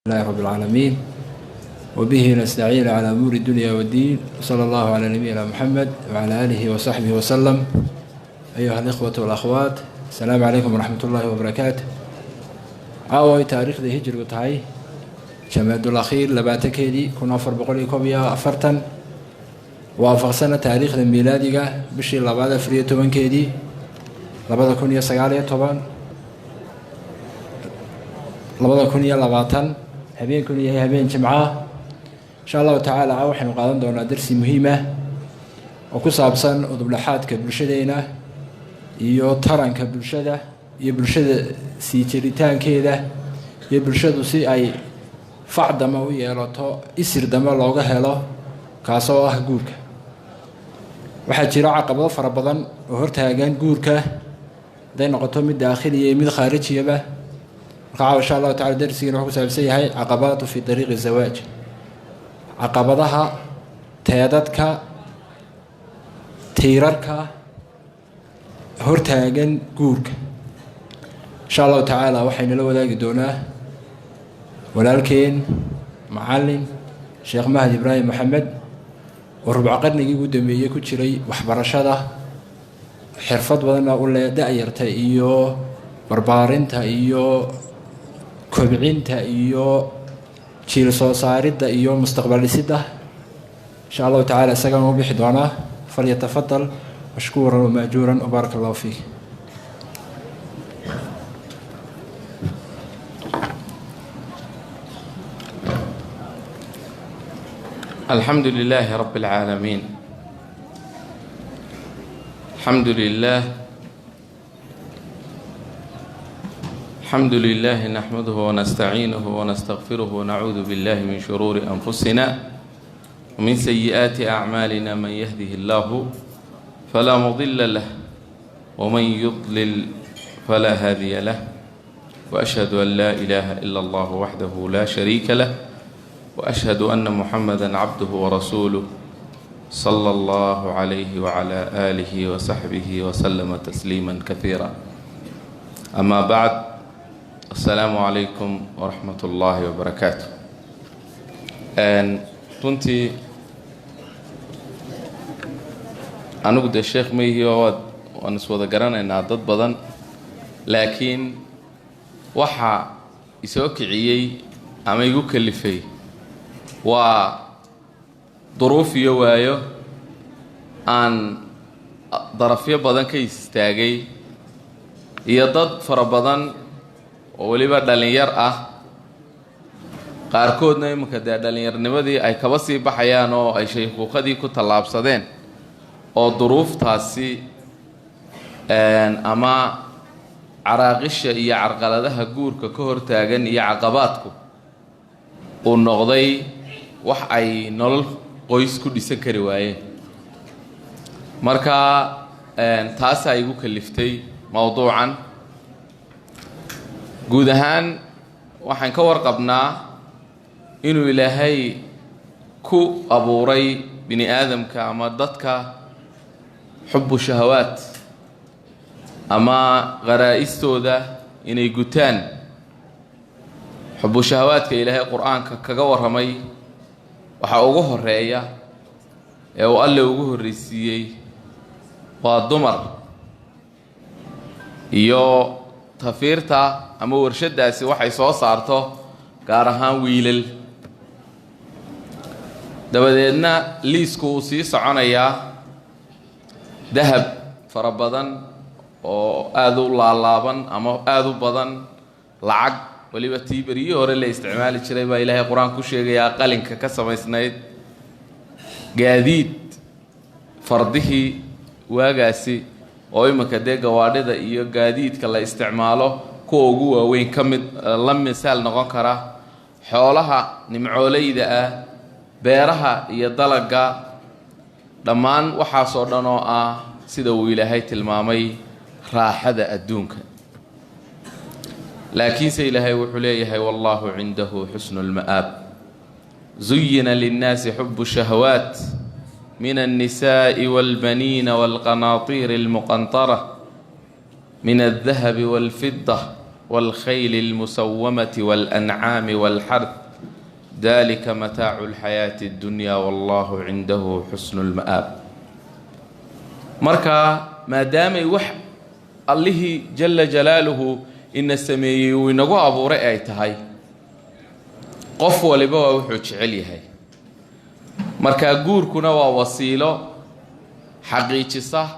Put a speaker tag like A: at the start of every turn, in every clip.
A: لله رب العالمين، وبه نستعين على أمور الدنيا والدين، وصلى الله على نبينا محمد وعلى آله وصحبه وسلم. أيها الإخوة والأخوات، السلام عليكم ورحمة الله وبركاته. Caawa taariikhdii hijrigu tahay Jamaadul Akhiir 20-keedii 1441, waafaqsana taariikhda miilaadiga bishii labaad 14-keedii 2019, 2020, habeenkuna yahay habeen Jimcaah. Insha Allahu tacaala caawa waxaynu qaadan doonaa darsi muhiim ah oo ku saabsan udubdhaxaadka bulshadeena iyo taranka bulshada iyo bulshada sii jiritaankeeda iyo bulshadu si ay facdama u yeelato, isir dame looga helo, kaasoo ah guurka. Waxaa jira caqabado fara badan oo hortaagan guurka, hadday noqoto mid daakhiliya iyo mid khaarijiyaba. Marka caawa insha Allahu tacala darsigiina wuxuu ku saabsan yahay caqabaatu fi dariiqi zawaaj, caqabadaha, teedadka, tiirarka hortaagan guurka. Insha Allahu tacaala waxaynala wadaagi doonaa walaalkeen macalin Sheekh Mahad Ibraahim Maxamed oo rubco qarnigii ugu dambeeyey ku jiray waxbarashada, xirfad badanna u leh da-yarta iyo barbaarinta iyo kobcinta iyo jiil soo saaridda iyo mustaqbal dhisidda. Insha Allahu tacala isagaan u bixi doonaa. Falyatafadal mashkuuran wamaajuuran, wbaaraka Allahu fiik.
B: الحمد لله رب العالمين، الحمد لله، الحمد لله نحمده ونستعينه ونستغفره ونعوذ بالله من شرور أنفسنا ومن سيئات أعمالنا، من يهده الله فلا مضل له ومن يضلل فلا هادي له، وأشهد أن لا إله إلا الله وحده لا شريك له، وأشهد أن محمدا عبده ورسوله صلى الله عليه وعلى آله وصحبه وسلم تسليما كثيرا. أما بعد، السلام عليكم ورحمة الله وبركاته. Runtii anigu dee sheekh mayhi oo waan iswada garanaynaa dad badan, laakiin waxa isoo kiciyey ama igu kalifay waa duruuf iyo waayo aan darafyo badan ka istaagay iyo dad fara badan oo weliba dhalinyar ah, qaarkoodna iminka dee dhallinyarnimadii ay kaba sii baxayaan oo ay shaykuuqadii ku tallaabsadeen, oo duruuftaasi ama caraaqisha iyo carqaladaha guurka ka hortaagan iyo caqabaadku uu noqday wax ay nolol qoys ku dhisan kari waayeen. Marka taasaa igu kaliftay mowduucan. Guud ahaan waxaan ka warqabnaa inuu Ilaahay ku abuuray bini aadamka ama dadka xubu shahawaat ama qaraa'istooda inay gutaan. Xubu shahawaadka Ilaahay Qur-aanka kaga warramay waxaa ugu horeeya ee uu Alle ugu horreysiiyey waa dumar iyo tafiirta ama warshaddaasi waxay soo saarto, gaar ahaan wiilal. Dabadeedna liisku uu sii soconayaa: dahab fara badan oo aada u laalaaban ama aada u badan, lacag weliba tii beryihii hore la isticmaali jiray baa Ilaahay Qur-aan ku sheegayaa, qalinka ka samaysnayd, gaadiid, fardihii waagaasi oo iminka dee gawaadhida iyo gaadiidka la isticmaalo kuwa ugu waaweyn ka mid la misaal noqon kara, xoolaha nimcooleyda ah, beeraha iyo dalagga, dhammaan waxaasoo dhan oo ah sida uu Ilaahay tilmaamay raaxada adduunka. Laakiinse Ilaahay wuxuu leeyahay: "Wallahu cindahu xusnu lma'aab." Zuyina linnaasi xubu shahawaat min alnisaءi walbaniina walqanaatiiri almuqantara min aldahabi walfida. والخيل المسومة والأنعام والحرث ذلك متاع الحياة الدنيا والله عنده حسن المآب. Marka maadaamay wax Allihii jala jalaaluhu ina sameeyey uu inagu abuuray ay tahay, qof waliba waa wuxuu jecel yahay. Marka guurkuna waa wasiilo xaqiijisa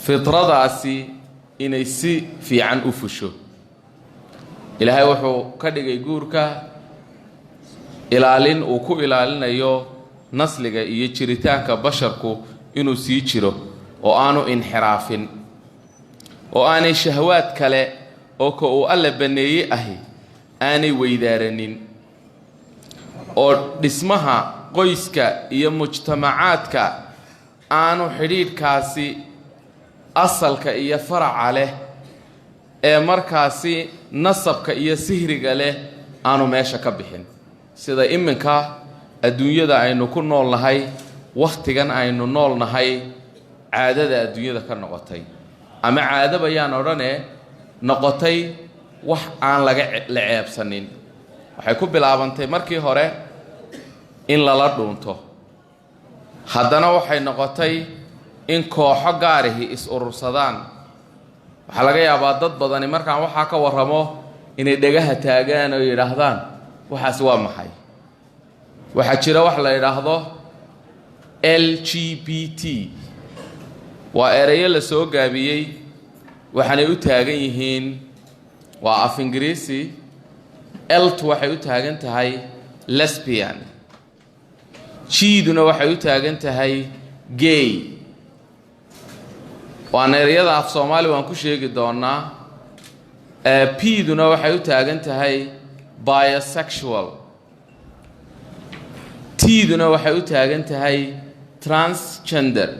B: fitradaasi inay si fiican u fusho. Ilaahay wuxuu ka dhigay guurka ilaalin uu ku ilaalinayo nasliga iyo jiritaanka basharku inuu sii jiro oo aanu inxiraafin oo aanay shahwaad kale oo ka uu Alla banneeyey ahi aanay weydaaranin, oo dhismaha qoyska iyo mujtamacaadka aanu xidhiidhkaasi asalka iyo faraca leh ee markaasi nasabka iyo sihriga leh aanu meesha ka bixin. Sida iminka adduunyada aynu ku nool nahay, wakhtigan aynu nool nahay, caadada adduunyada ka noqotay, ama caadaba yaan odhane, noqotay wax aan laga la ceebsanin. Waxay ku bilaabantay markii hore in lala dhuunto, haddana waxay noqotay in kooxo gaarihi is urursadaan. Waxaa laga yaabaa dad badani markaan waxaa ka warramo inay dhegaha taagaan oo yidhaahdaan, "Waxaas waa maxay?" Waxaa jira wax la yidhaahdo LGBT. Waa ereyo la soo gaabiyey, waxaanay u taagan yihiin, waa af Ingiriisi. L-tu waxay u taagan tahay lesbian, G-duna waxay u taagan tahay gay. Waana ereyada af Soomaali waan ku sheegi doonaa. P-duna waxay u taagan tahay bisexual, T-duna waxay u taagan tahay transgender.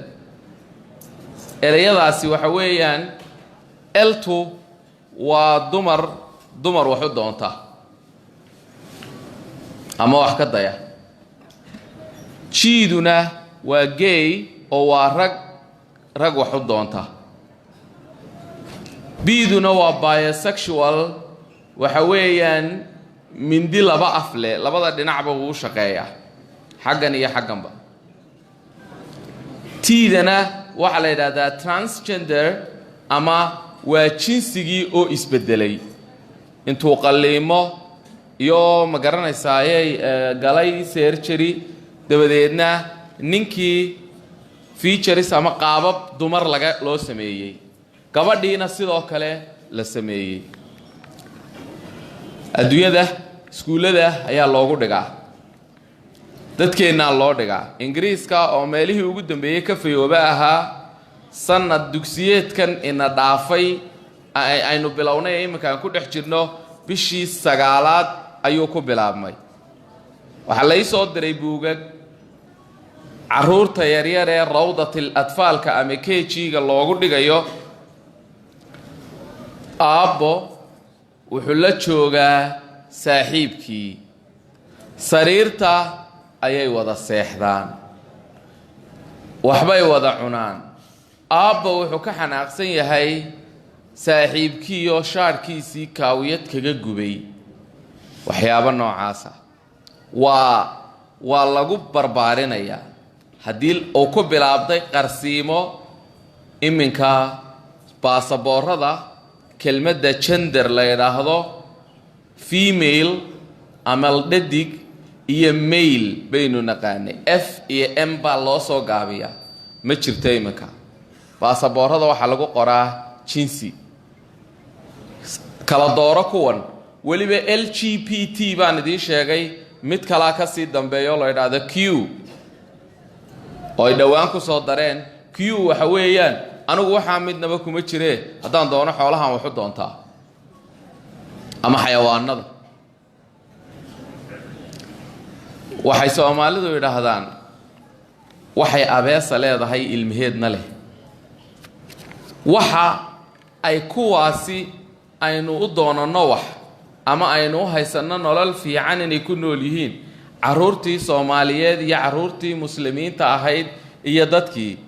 B: Ereyadaasi waxa weeyaan, L-tu waa dumar, dumar wax u doonta ama wax ka daya. G-duna waa gay oo waa rag, rag wax u doonta. B-duna waa bisexual, waxa weeyaan mindi laba af leh, labada dhinacba wuu u shaqeeyaa, xaggan iyo xagganba. T-dana waxaa la yidhaahdaa transgender, ama waa jinsigii oo isbeddelay intuu qalliimo iyo ma garanaysaaayay galay surgery, dabadeedna ninkii features ama qaabab dumar laga loo sameeyey, gabadhiina sidoo kale la sameeyey. Adduunyada iskuullada ayaa loogu dhigaa, dadkeennaa loo dhigaa. Ingiriiska oo meelihii ugu dambeeyey ka fayooba ahaa, sanad dugsiyeedkan ina dhaafay aynu bilownay ee iminka aan ku dhex jirno, bishii 9aad ayuu ku bilaabmay. Waxaa lai soo diray buugag carruurta yaryar ee rawdatil atfaalka ama KG-ga loogu dhigayo. Aabbo wuxuu la joogaa saaxiibkii, sariirta ayay wada seexdaan, waxbay wada cunaan. Aabba wuxuu ka xanaaqsan yahay saaxiibkiioo shaadhkiisii kaawiyad kaga gubay. Waxyaabo noocaasa waa lagu barbaarinayaa. Haddii uu ku bilaabday qarsiimo, iminka baasaboorada kelmadda gender la yidhaahdo, female ama dhadig iyo male baynu naqaanay, F iyo M baa loo soo gaabiyaa. Ma jirto iminka, baasaboorada waxaa lagu qoraa jinsi kala dooro. Kuwan weliba LGBT baan idiin sheegay, mid kalaa ka sii dambeeyo la yidhaahdo Q, oo ay dhowaan ku soo dareen. Q waxa weeyaan, anigu waxaa midnaba kuma jiree, haddaan doono xoolahan waxu doontaa ama xayawaanada. Waxay Soomaalidu yidhaahdaan, "Waxay abeesa leedahay ilmaheedna leh." Waxa ay kuwaasi aynu u doonanno wax ama aynu u haysanno nolol fiican inay ku nool yihiin, carruurtii Soomaaliyeed iyo carruurtii Muslimiinta ahayd iyo dadkii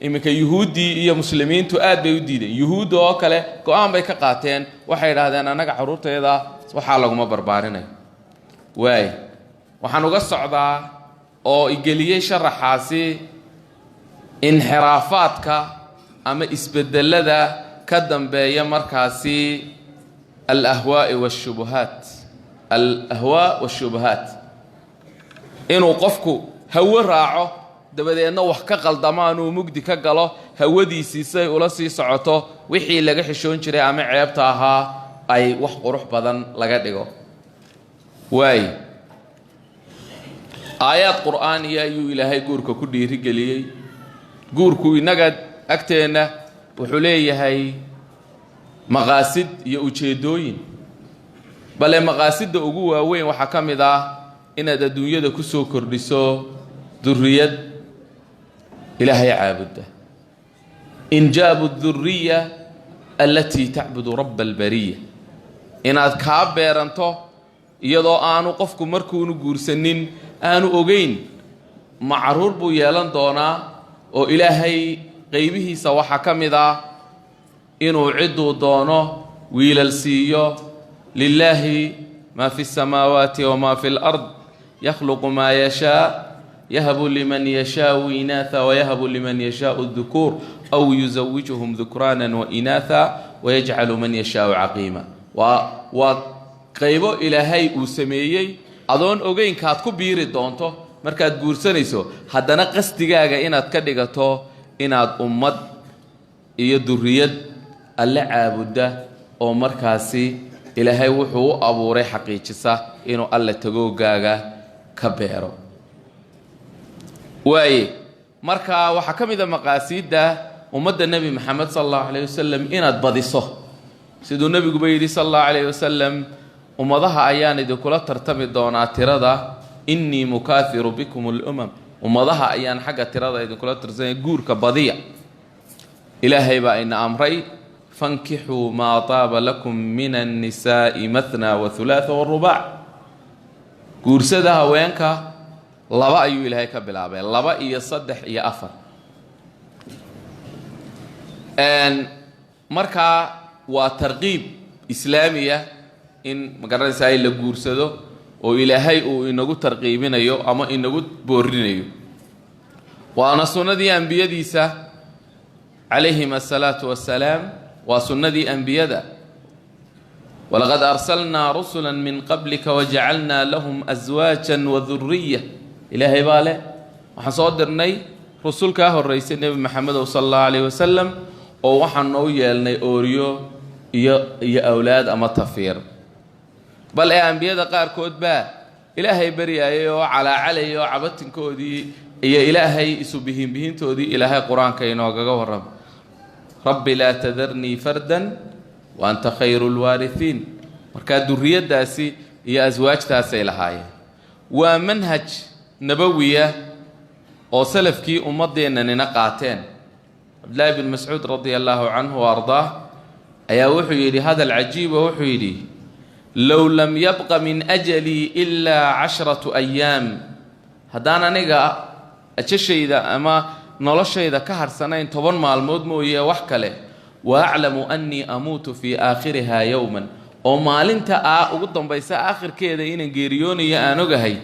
B: Iminka yuhuuddii iyo muslimiintu aad bay u diideen. Yuhuudda oo kale go-aan bay ka qaateen, waxay idhaahdeen annaga carruurteeda waxaa laguma barbaarinayo. Waay, waxaan uga socdaa oo igeliyey sharaxaasi inxiraafaadka ama isbedelada ka dambeeya markaasi alahwaa'i waashubuhaat, alahwaa waashubuhaat, inuu qofku hawo raaco, dabadeedna wax ka qaldamaanuu mugdi ka galo, hawadiisii siay ula sii socoto wixii laga xishoon jiray ama ceebta ahaa ay wax qurux badan laga dhigo. Waay, aayaad qur'aaniya ayuu Ilaahay guurka ku dhiirigeliyey. Guurku innaga agteenna wuxuu leeyahay maqaasid iyo ujeeddooyin, bale maqaasidda ugu waaweyn waxaa ka mid ah inaad adduunyada ku soo kordhiso duriyad Ilaahay caabudda, injaabu aduriya allatii tacbudu rabba albariya, inaad kaa beeranto iyadoo aanu qofku markuunu guursanin aanu ogeyn ma carruur buu yeelan doonaa. Oo Ilaahay qaybihiisa waxaa ka mid ah inuu cidduu doono wiilal siiyo. Lilaahi maa fi الsamaawaati wamaa fi اlard, yakhluqu maa yashaa, yahabu liman yashaau inaatha wayahabu liman yashaau dukuur, aw yusawijuhum dukraanan wainaatha wayajcalu man yashaau caqiima. Waa qaybo Ilaahay uu sameeyey adoon ogeynkaad ku biiri doonto markaad guursanayso, haddana qasdigaaga inaad ka dhigato inaad ummad iyo duriyad alle caabudda oo markaasi Ilaahay wuxuu u abuuray xaqiijisa inuu Alle tagoogaaga ka beero. Waaye, marka waxaa ka mid a maqaasiidda ummadda Nebi Maxamed sala allahu calayh wasalam inaad badiso, siduu nebiguba yidhi sala allahu calayh wasalam: "Ummadaha ayaan idinkula tartami doonaa tirada, innii mukaahiru bikum alumam." Ummadaha ayaan xagga tirada idinkula tartamaya, guurka badiya. Ilaahay baa ina amray: "Fankixuu maa taaba lakum min annisaa'i mathna wa hulaatha warubac." Guursada haweenka, laba ayuu Ilaahay ka bilaabay, laba iyo saddex iyo afar. Markaa waa tarqiib islaamiya in magaranaysaa la guursado oo Ilaahay uu inagu tarqiibinayo ama inagu boorinayo, waana sunnadii ambiyadiisa calayhim asalaatu wassalaam, waa sunnadii ambiyada. "Walaqad arsalnaa rusula min qablika wajacalnaa lahum aswaajan wa duriya." Ilaahay baa leh, waxaan soo dirnay rusul kaa horraysay, Nebi Maxamedow sala allahu calayh wasalam, oo waxaan noo yeelnay ooriyo iyo awlaad ama tafiir. Bal ee ambiyada qaarkood baa Ilaahay baryaayay oo calaacalayay oo cabatinkoodii iyo Ilaahay isu bihinbihintoodii Ilaahay Qur-aanka inoogaga warrama: "Rabbi laa tadarnii fardan wa anta khayru lwaarihiin." Markaa duriyaddaasi iyo aswaajtaasay lahaayeen. Waa manhaj nabawiya oo salafkii ummaddeennanina qaateen. Cabdillaahi bin Mascuud radia allaahu canhu wa ardaah ayaa wuxuu yidhi hadal cajiiba, wuxuu yidhi: "Low lam yabqa min ajalii ilaa 10 ayaam, haddaan aniga ajashayda ama noloshayda ka harhsanayn 10 maalmood mooye wax kale, wa aclamu annii amuutu fii aakhirihaa yowman, oo maalinta aa ugu dambaysa aakhirkeeda inaan geeriyoonayo aan ogahay,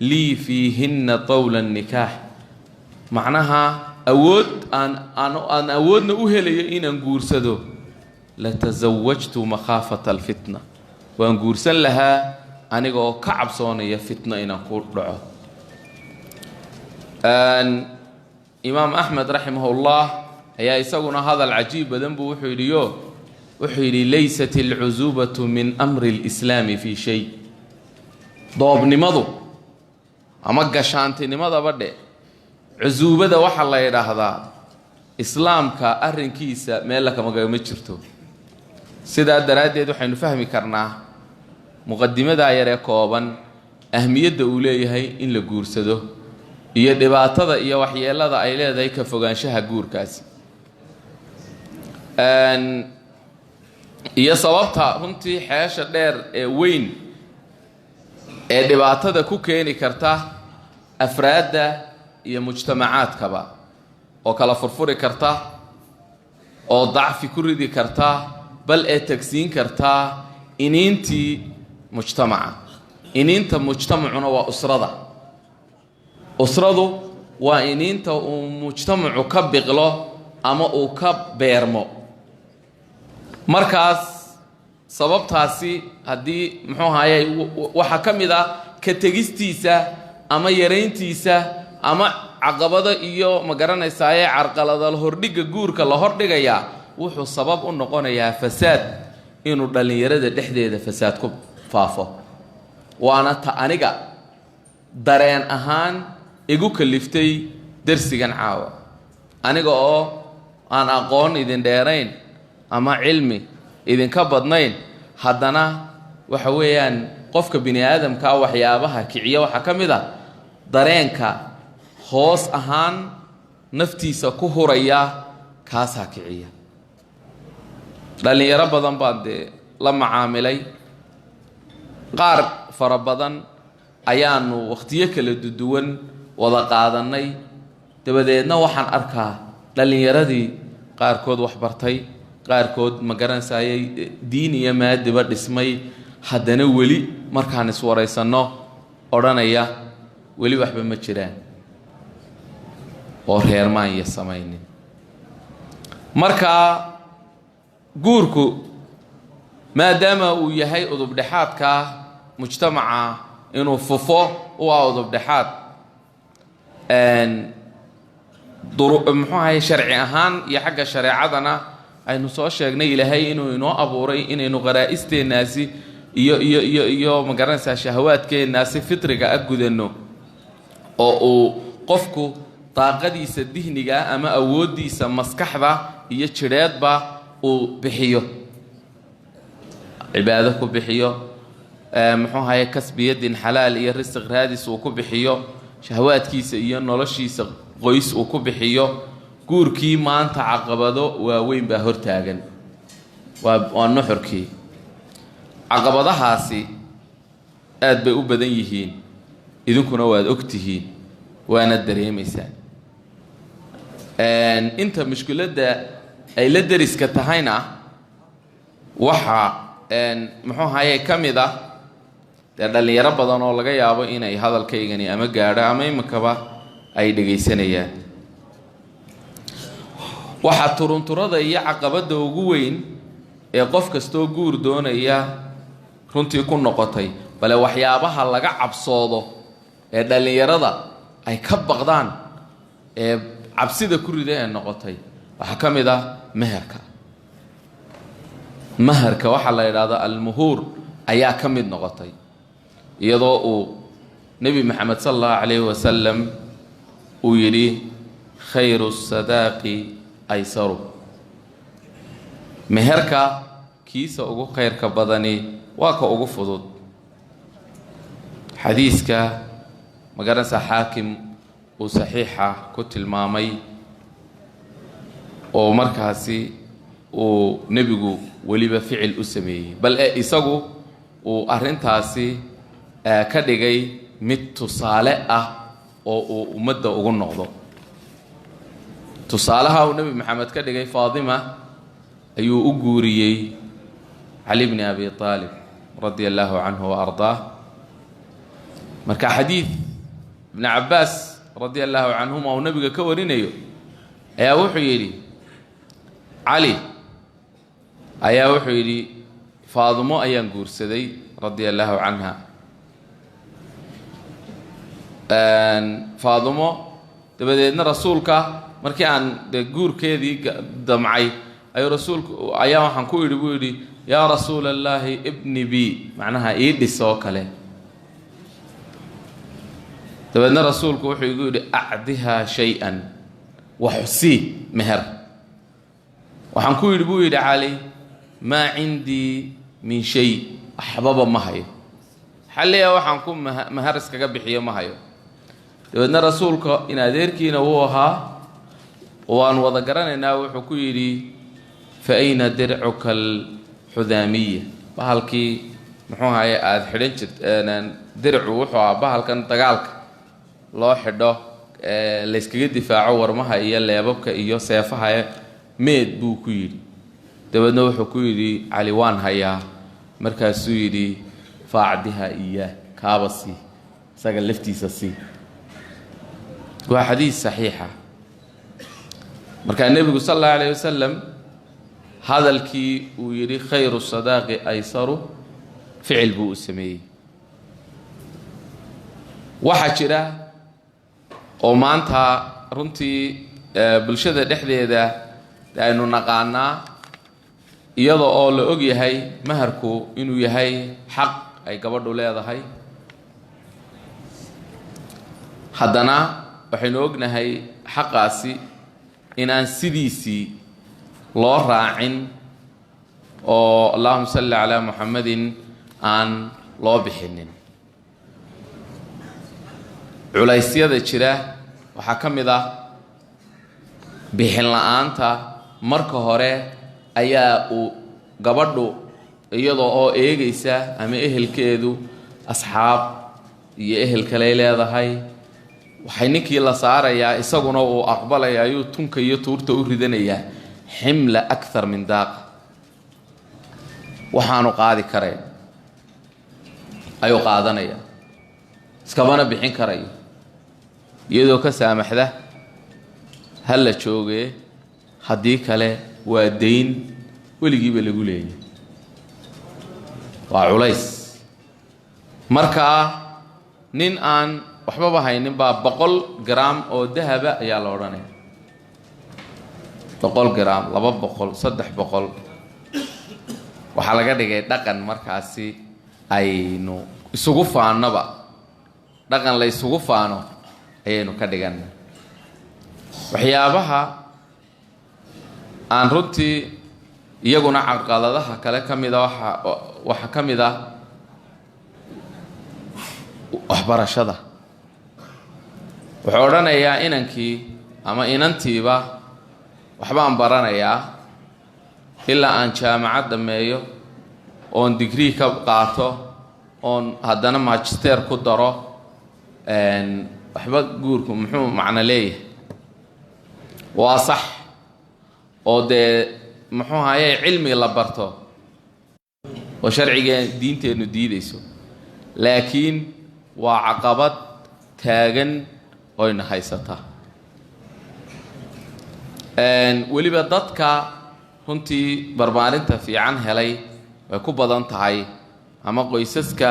B: lii fiihinna tawla nikaax, macnaha awood aan awoodna u helayo inaan guursado, latasawajtu makhaafata alfitna, waan guursan lahaa aniga oo ka cabsoonaya fitno inaan ku dhaco." Imaam Axmed raximahullah ayaa isaguna hadal cajiib badan buu wuxuu yidhi yo, wuxuu yidhi: "Laysat alcusuubatu min amri اlislaami fii shay." Doobnimadu ama gashaantinimadaba dhe, cusuubada waxaa la yidhaahdaa, islaamka arrinkiisa meel lakamagama jirto. Sidaa daraaddeed waxaynu fahmi karnaa muqadimadaa yaree kooban ahmiyadda uu leeyahay in la guursado iyo dhibaatada iyo waxyeelada ay leedahay ka fogaanshaha guurkaasi, iyo sababta runtii xeesha dheer ee weyn ee dhibaatada ku keeni karta afraadda iyo mujtamacaadkaba. oo kala furfuri karta, oo dacfi ku ridi karta, bal ee tagsiin kartaa iniintii mujtamaca. Iniinta mujtamacuna waa usrada. Usradu waa iniinta uu mujtamacu ka biqlo ama uu ka beermo. Markaas sababtaasi haddii muxuu ahaye, waxaa ka mid ah ka tegistiisa ama yarayntiisa ama caqabado iyo ma garanaysaaye carqalada hordhigga guurka la hordhigayaa, wuxuu sabab u noqonayaa fasaad, inuu dhallinyarada dhexdeeda fasaad ku faafo. Waana ta aniga dareen ahaan igu kaliftay dersigan caawa, aniga oo aan aqoon idin dheerayn ama cilmi idinka badnayn, haddana waxa weeyaan qofka bini aadamkaa waxyaabaha kiciya waxaa ka mid ah dareenka hoos ahaan naftiisa ku huraya, kaasaa kiciya. Dhallinyaro badan baan dee la macaamilay, qaar fara badan ayaanu wakhtiyo kala duwan wada qaadannay. Dabadeedna waxaan arkaa dhallinyaradii qaarkood wax bartay, qaarkood ma garanaysayay diin iyo maadiba dhismay, haddana weli markaan iswaraysanno odhanaya weli waxba ma jiraan oo reermaan iyo samaynin. Marka guurku maadaama uu yahay udubdhexaadka mujtamaca, inuu fufo u ah udubdhexaad muxuu ahay sharci ahaan iyo xagga shareecadana aynu soo sheegnay Ilaahay inuu inoo abuuray inaynu qaraa'isteennaasi iyo iyo iyo iyo ma garanaysaa shahawaadkeennaasi fitriga a gudanno, oo uu qofku daaqadiisa dihniga ama awooddiisa maskaxda iyo jidheedba uu bixiyo, cibaado ku bixiyo, muxuu ahaye kasbiyadin xalaal iyo risiq raadis uu ku bixiyo, shahawaadkiisa iyo noloshiisa qoys uu ku bixiyo. Guurkii maanta caqabado waaweyn baa hortaagan, waa nuxurkii. Caqabadahaasi aad bay u badan yihiin, idinkuna waad og tihiin waana dareemaysaan. Inta mushkiladda ay la deriska tahayna waxaa muxuu ahaye ka mid ah dee dhallinyaro badan oo laga yaabo inay hadalkaygani ama gaadho ama iminkaba ay dhegaysanayaan. Waxaa turunturada iyo caqabadda ugu weyn ee qof kastoo guur doonaya runtii ku noqotay, bale waxyaabaha laga cabsoodo ee dhallinyarada ay ka baqdaan ee cabsida ku rida ee noqotay, waxaa ka mid ah meherka. Maharka waxaa la yidhaahdaa almuhuur ayaa ka mid noqotay, iyadoo uu Nebi Maxamed sala allahu calayhi wasalam uu yidhi khayru sadaaqi aysaru, meherka kiisa ugu khayrka badani waa ka ugu fudud. Xadiiska magaranaysa xaakim uu saxiixa ku tilmaamay oo markaasi uu nebigu weliba ficil u sameeyey, bal ee isagu uu arrintaasi ka dhigay mid tusaale ah oo uu ummadda ugu noqdo. Tusaalaha uu Nebi Maxamed ka dhigay, Faatima ayuu u guuriyey Cali bni Abi Aalib radia allaahu canhu wa ardaah. Marka xadiid Ibni Cabbaas radia allaahu canhuma uu nebiga ka warinayo ayaa wuxuu yidhi, Cali ayaa wuxuu yidhi Faadimo ayaan guursaday radia allaahu canha. Faadimo dabadeedna rasuulka markii aan dee guurkeedii damcay ayuu rasuulku ayaa waxaan ku idhi buu yidhi, yaa rasuula allaahi ibni bi, macnaha ii dhis oo kale. Dabeedna rasuulku wuxuu igu yidhi acdihaa shay-an, waxsii meher. Waxaan ku yidhi buu yidhi Cali, maa cindii min shay, waxbaba ma hayo, xalliya waxaan ku meher iskaga bixiyo ma hayo. Dabeedna rasuulka in adeerkiina wuu ahaa, waan wada garanaynaa, wuxuu ku yidhi fa ayna dircuka alxudaamiya, bahalkii muxuu ahaye aada xidhan jirt. Dircu wuxuu ahaa bahalkan dagaalka loo xidho layskaga difaaco warmaha iyo leebabka iyo seefaha meed buu ku yidhi. Dabeedna wuxuu ku yidhi Cali waan hayaa. Markaasuu yidhi faacdiha iyaah, kaaba sii, isaga laftiisa sii. Waa xadiis saxiixa. Markaa nebigu sal allahu alayh wasalam hadalkii uu yidhi khayru sadaaqi aysaru ficil buu u sameeyey. Waxaa jira oo maanta runtii bulshada dhexdeeda aynu naqaanaa, iyada oo la og yahay maharku inuu yahay xaq ay gabadhu leedahay, haddana waxaynu ognahay xaqaasi inaan sidiisii loo raacin oo allahuma salli calaa muxamadin aan loo bixinin. Culaysyada jira waxaa ka mid ah bixin la-aanta. Marka hore ayaa uu gabadhu iyadoo oo eegaysa ama ehelkeedu asxaab iyo ehel kaley leedahay, waxay ninkii la saarayaa, isaguna uu aqbalaya, ayuu tunka iyo tuurta u ridanayaa ximla akthar min daaqa, waxaanu qaadi karayn ayuu qaadanaya, iskamana bixin karayo. Iyadoo ka saamaxda ha la joogee, haddii kale waa dayn weligiiba lagu leeyay, waa culays. Markaa nin aan waxbaba haynin baa 100 gram oo dahaba ayaa la odhanaya, 100 gram, 200, 300. Waxaa laga dhigay dhaqan markaasi aynu isugu faannoba, dhaqan la isugu faano ayaynu ka dhigana. Waxyaabaha aan runtii iyaguna carqaladaha kale ka mida waxaa ka mid ah waxbarashada. Wuxuu odhanayaa inankii ama inantiiba waxbaan baranayaa ilaa aan jaamacad dhammeeyo oon digrii ka qaato oon haddana magister ku daro, waxba guurku muxuu macno leeyahay? Waa sax oo dee muxuu haye cilmi la barto oo sharcigee diinteennu diidayso, laakiin waa caqabad taagan oyna haysataa. Weliba dadka runtii barbaarinta fiican helay way ku badan tahay, ama qoysaska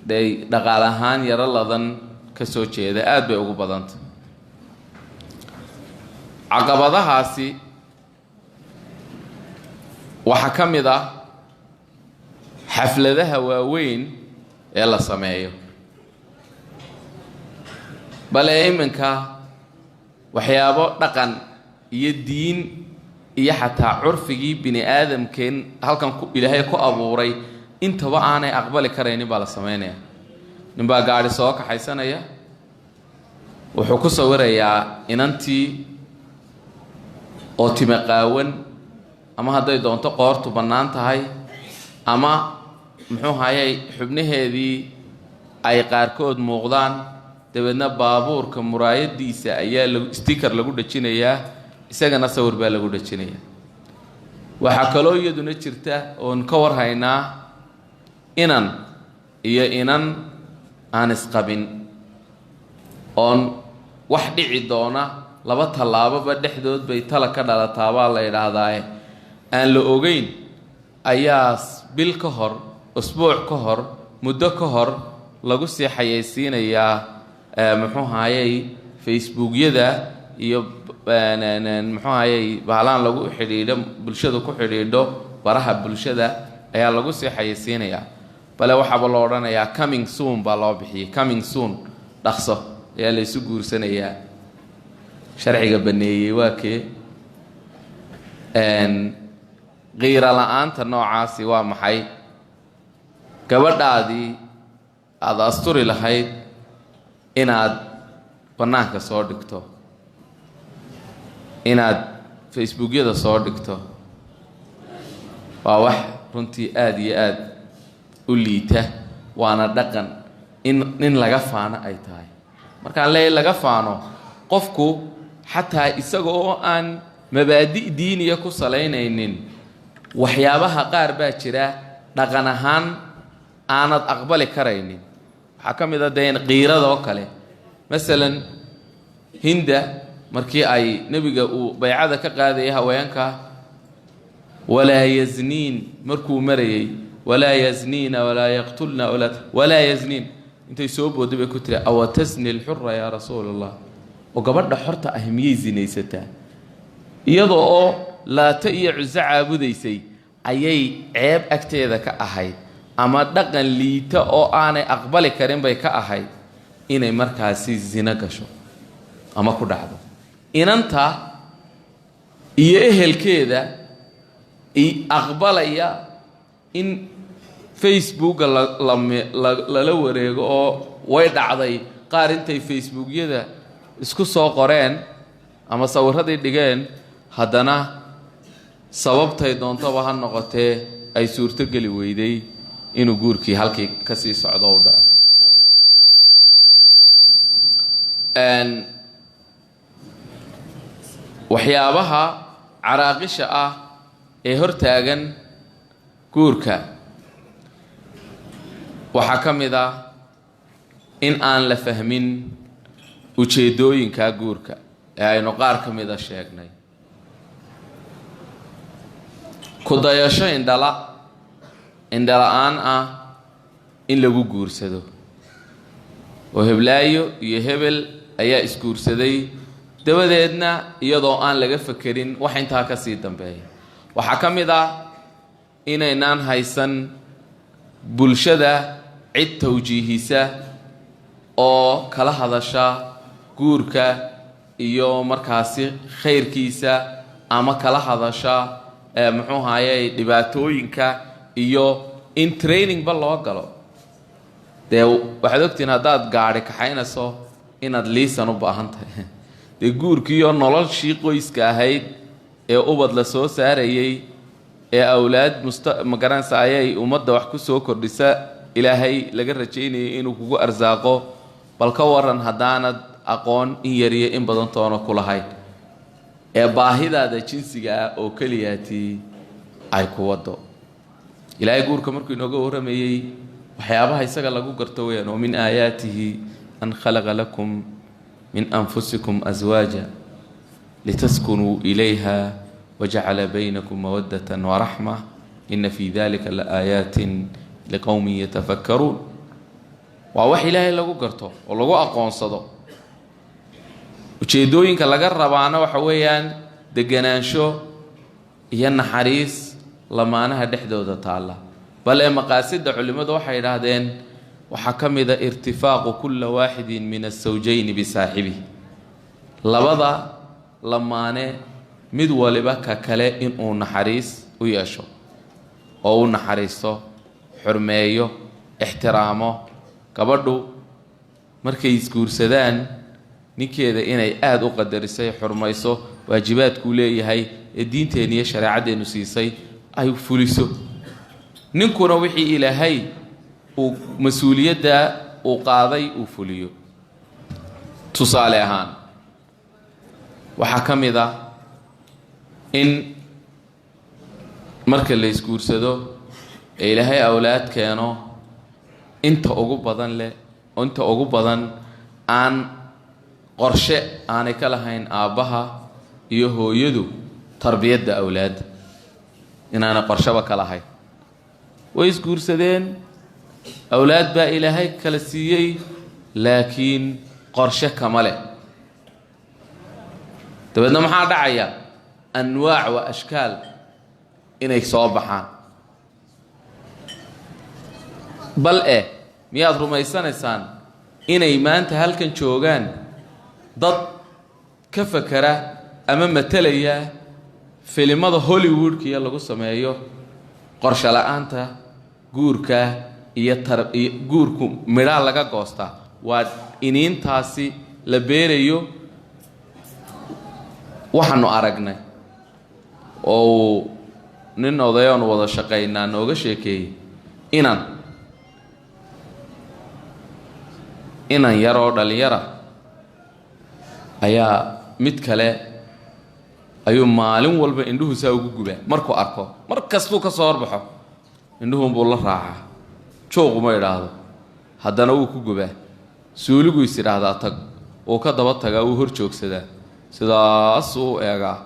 B: dee dhaqaale ahaan yaro ladan ka soo jeeda aad bay ugu badantahay. Caqabadahaasi waxaa ka mid ah xafladaha waaweyn ee la sameeyo, bale iminka waxyaabo dhaqan iyo diin iyo xataa curfigii bini aadamkeen halkan Ilaahay ku abuuray intaba aanay aqbali karaynin baa la sameynaya. Ninbaa gaadhi soo kaxaysanaya, wuxuu ku sawirayaa inantii oo time qaawan, ama hadday doonto qoortu bannaan tahay, ama muxuu hayay xubnaheedii ay qaarkood muuqdaan. Dabeedna baabuurka muraayadiisa ayaa lag sticker lagu dhejinayaa, isagana sawir baa lagu dhejinayaa. Waxaa kaloo iyaduna jirta oon ka war haynaa inan iyo inan aan isqabin oon wax dhici doona, laba tallaaboba dhexdood bay tala ka dhalataa baa la yidhaahdaae, aan la ogeyn ayaa bil ka hor, usbuuc ka hor, muddo ka hor lagu sii xayeysiinayaa muxuu hayay Facebookyada iyo muxuu hayay bahlaan lagu xidhiidho bulshada ku xidhiidho baraha bulshada ayaa lagu sii xayeysiinayaa. Bale waxaaba loo odhanayaa coming soon baa loo bixiyey, coming soon, dhaqso ayaa la isu guursanayaa. Sharciga baneeyey waa kee? Qiiro la-aanta noocaasi waa maxay? Gabadhaadii aada asturi lahayd inaad bannaanka soo dhigto, inaad Facebookyada soo dhigto, waa wax runtii aada iyo aada u liita, waana dhaqan in laga faano ay tahay. Markaan leeyahy laga faano, qofku xataa isaga oo aan mabaadi' diiniya ku salaynaynin, waxyaabaha qaar baa jira dhaqan ahaan aanad aqbali karaynin. Waxaa ka mid a dee qiirada oo kale. Masalan Hinda markii ay nebiga uu baycada ka qaadayay haweenka, walaa yazniin markuu marayay, walaa yazniina walaa yaqtulna walaa yazniin, intay soo booday bay ku tiri, awatasni alxura yaa rasuul allah? Oo gabadha xorta ah miyay sinaysataa? Iyadoo oo Laata iyo Cuso caabudaysay ayay ceeb agteeda ka ahayd, ama dhaqan liita oo aanay aqbali karin bay ka ahayd inay markaasi zino gasho ama ku dhacdo. Inanta iyo ehelkeeda aqbalaya in Facebooka lala wareego, oo way dhacday qaar intay Facebookyada isku soo qoreen ama sawirradii dhigeen, haddana sababtay doontaba ha noqotee ay suurtogeli weyday inuu guurkii halkii ka sii socdo u dhaco. Waxyaabaha caraaqisha ah ee hortaagan guurka waxaa ka mid ah in aan la fahmin ujeeddooyinka guurka ee aynu qaar ka mida sheegnay, ku dayasho indhala indhala-aan ah in lagu guursado, oo heblaayo iyo hebel ayaa isguursaday, dabadeedna iyadoo aan laga fekerin wax intaa ka sii dambeeya. Waxaa ka mid ah inaynaan haysan bulshada cid tawjiihisa oo kala hadasha guurka iyo markaasi khayrkiisa, ama kala hadasha muxuu haayey dhibaatooyinka, iyo in trainingba loo galo. Dee waxaad ogtihiin haddaad gaadhi kaxaynayso inaad liisan u baahan tahay. Dee guurkiiyo noloshii qoyska ahayd ee ubad la soo saarayey ee awlaad musta magaranaysa ayay ummadda wax ku soo kordhisa, Ilaahay laga rajaynayay inuu kugu arsaaqo, bal ka waran haddaanad aqoon in yariyo in badan toona ku lahayn ee baahidaada jinsiga ah oo keliyaatii ay ku waddo? Ilaahay guurka markuu inooga warramayey, waxyaabaha isaga lagu garto weyaan, wa min aayaatihi an khalaqa lakum min anfusikum aswaaja litaskunuu ilayha wajacala baynakum mawaddatan waraxma ina fii dalika la aayaatin liqowmin yatafakkaruun. Waa wax Ilaahay lagu garto oo lagu aqoonsado. Ujeeddooyinka laga rabaana waxa weeyaan deganaansho iyo naxariis lamaanaha dhexdooda taalla. Bal ee maqaasida culimmadu waxay yidhaahdeen waxaa ka mid a irtifaaqu kulla waaxidin min asawjayni bisaaxibih, labada lamaane mid waliba ka kale inuu naxariis u yeesho oo u naxariisto, xurmeeyo, ixtiraamo. Gabadhu markay isguursadaan ninkeeda inay aada u qadarisay, xurmayso, waajibaadkuu leeyahay ee diinteenna iyo shareecadeennu siisay ay fuliso, ninkuna wixii Ilaahay uu mas-uuliyadda uu qaaday uu fuliyo. Tusaale ahaan waxaa ka mid ah in marka la isguursado ee Ilaahay awlaad keeno, inta ugu badan leh, inta ugu badan aan qorshe aanay ka lahayn aabbaha iyo hooyadu tarbiyadda awlaadda, inaanay qorsheba ka lahayn. Way isguursadeen, awlaad baa Ilaahay kala siiyey, laakiin qorshe kama leh. Dabeedna maxaa dhacaya? Anwaac wa ashkaal inay soo baxaan. Bal eh miyaad rumaysanaysaan inay maanta halkan joogaan dad ka fakera ama matalaya filimada Hollywoodkiiyo lagu sameeyo qorshe la-aanta guurka iyo tar iyo guurku midhaa laga goostaa? Waa iniintaasi la beerayo. Waxaanu aragnay oo uu nin odayoonu wada shaqaynaa nooga sheekeeyey inan yaroo dhallinyara Ayaa mid kale ayuu maalin walba indhuhu saa ugu gubaa. Markuu arko, mar kastuu ka soo horbaxo, indhuhunbuu la raacaa, jooquma idhaahdo, haddana wuu ku gubaa. Suuligu is idhaahdaa tag, wuu ka daba tagaa, wuu hor joogsadaa, sidaasuu u eegaa,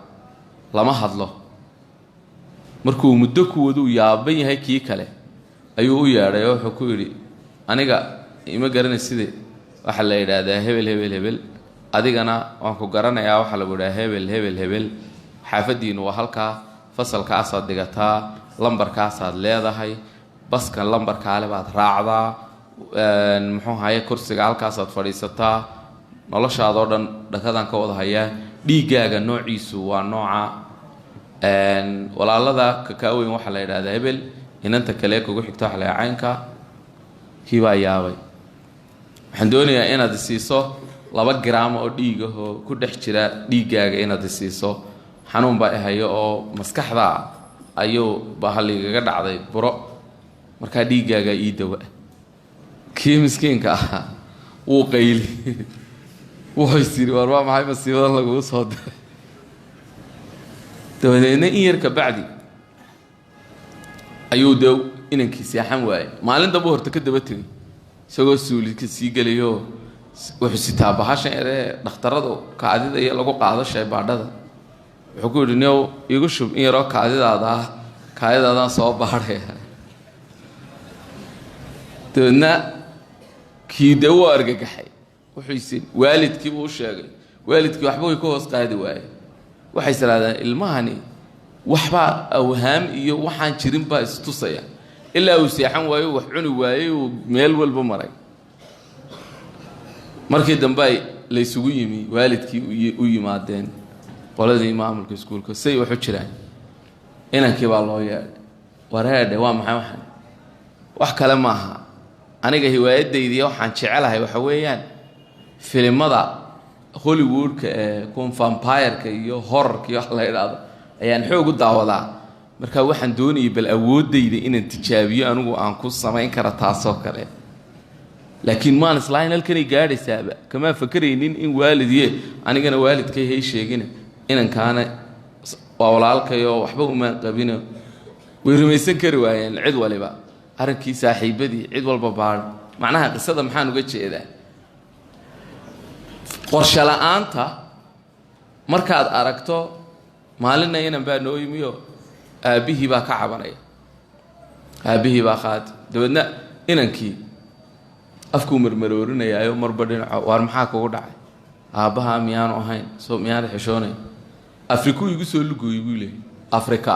B: lama hadlo. Markuu muddo ku waduu yaaban yahay, kii kale ayuu u yeedhay oo wuxuu ku yidhi: "Aniga ima garanay, waxaa la yidhaahdaa hebel hebel hebel, adigana waan ku garanayaa, waxaa lagu yidhaha hebel hebel hebel, xaafaddiinu waa halkaa, fasalkaasaad dhigataa, lambarkaasaad leedahay, baskan lambarkaale baad raacdaa, muxuu haye, kursiga halkaasaad fadhiisataa, noloshaadoo dhan dhakadaan ka wada hayaa, dhiiggaaga noociisu waa nooca, walaalada kakaaweyn waxaa la yidhahdaa hebel, inanta kale kugu xigta waxa la yidhaha caynka." Kii baa yaabay. "Waxaan doonayaa inaad isiiso 2 garaam oo dhiigahoo ku dhex jira dhiiggaaga, inaad isiiso. Xanuun baa ihayo oo maskaxda ayuu bahaligaga dhacday buro, markaa dhiiggaagaa ii dawa." Kii miskiinka ahaa wuu qayli, wuxuu is yidhi: "War waa maxay masiibadan lagugu soo diray?" Dabadeedna in yar kabacdi ayuu dee inankii seexan waayey. Maalin dambu horta ka daba tegey isagoo suulika sii gelayo. Wuxuu sitaa bahashan yaree dhakhtaradu kaadida iyo lagu qaado shaybaadhada. Wuxuu ku yidhi: "Niow, igu shub in yaroo kaadidaada ah, kaadidaadaan soo baadhaya." Dabeedna kii dee wuu argagaxay. Wuxuu is waalidkii buu u sheegay. Waalidkii waxba way ka hoos qaadi waayey. Waxay is idhahdeen: "Ilmahani waxbaa awhaam iyo waxaan jirin baa istusaya." Ilaa uu seexan waayo, wax cuni waayey, uu meel walba maray. Markii dambe ay laysugu yimi, waalidkii u yimaadeen, qoladii maamulka iskuulka, say waxu jiraan. Inankii baa loo yeedhay. "Wareedhe, waa maxay waxan?" "Wax kale maaha, aniga hiwaayadaydiiy waxaan jecelahay waxa weeyaan filimada Hollywoodka ee kuwan vampireka iyo horrorka iyo wax la idhaahdo ayaan xoog u daawadaa. Marka waxaan doonayay bal awooddayda inaan tijaabiyo, anigu aan ku samayn kara taasoo kale, laakiin maan islahayn halkanay gaadhaysaaba, kamaa fakeraynin in waalidye anigana waalidkay hay sheegina, inankaana waa walaalkayoo waxba umaan qabino." Way rumaysan kari waayeen cid waliba arrinkii, saaxiibadii, cid walba baadh. Macnaha qisada maxaan uga jeedaa? Qorshe la-aanta markaad aragto. Maalinna inan baa noo yimiyo, aabbihii baa ka cabanaya, aabbihii baa qaadi. Dabeedna inankii afkuu marmaroorinayaayo marba dhinaco. "Waar, maxaa kugu dhacay? Aabbahaa miyaanu ahayn? Soo miyaana xishoonay? Afrikuu igu soo lugooyey," buu leeyay. "Afrika